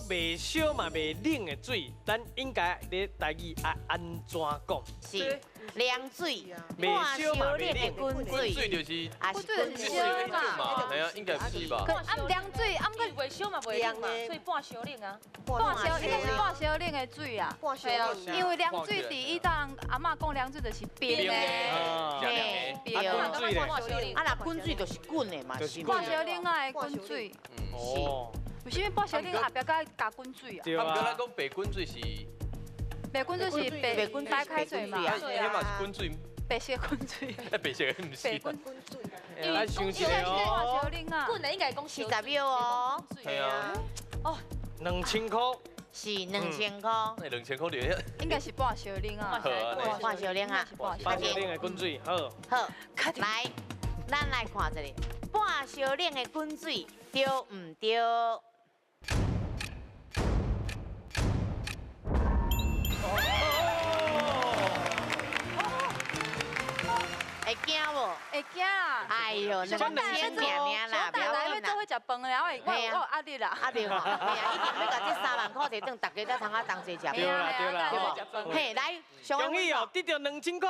袂燒嘛袂冷的水，咱應該咧台語愛按怎講？是涼水，袂燒嘛袂冷的冷。滾滾水水，就是啊是滾水就是燒嘛。係啊，應該不是吧？啊，涼水，啊，毋過袂燒嘛袂冷嘛，所以半燒冷啊。半燒應該是半燒冷的水啊。半燒冷。因為涼水佇以前阿嬤講涼水就是冰的。嘿，對。啊，滾水咧？啊，若滾水就是滾的嘛，是。半燒冷啊的滾水。哦。為啥物半燒冷後壁閣加滾水啊？對啊。啊，毋過咱講白滾水是。白滾水是白白開水嘛？彼嘛是滾水。白色滾水。白色的毋是。白滾水。來想一下哦。半燒冷啊。滾的應該講40秒哦。係啊。哦。2000塊。是2000塊。那2000塊就應該是半燒冷啊。半燒冷啊。半燒冷的滾水，好。好，來，咱來看一下，半燒冷的滾水對毋對？會驚無？會驚啊！哎呦，2000爾啦，不要緊啦。做伙食飯的，我有壓力啦。壓力吼，嘿啊，一定欲共這3萬塊提轉，大家才通啊同齊食。對啦對啦，嘿，來，恭喜哦，得著2000塊。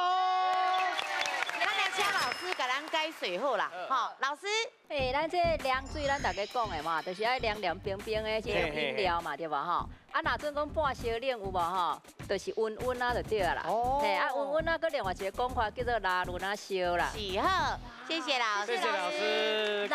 咱來請老師共咱解說好啦，吼，老師。嘿，咱這涼水，咱大家講的嘛，就是愛涼涼冰冰的這種飲料嘛，對無吼？啊，若準講半燒冷有無吼？就是溫溫啊就對啦。哦。嘿，啊溫溫啊，閣另外一個講法叫做拉潤仔燒啦。是好，謝謝老師。謝謝老師。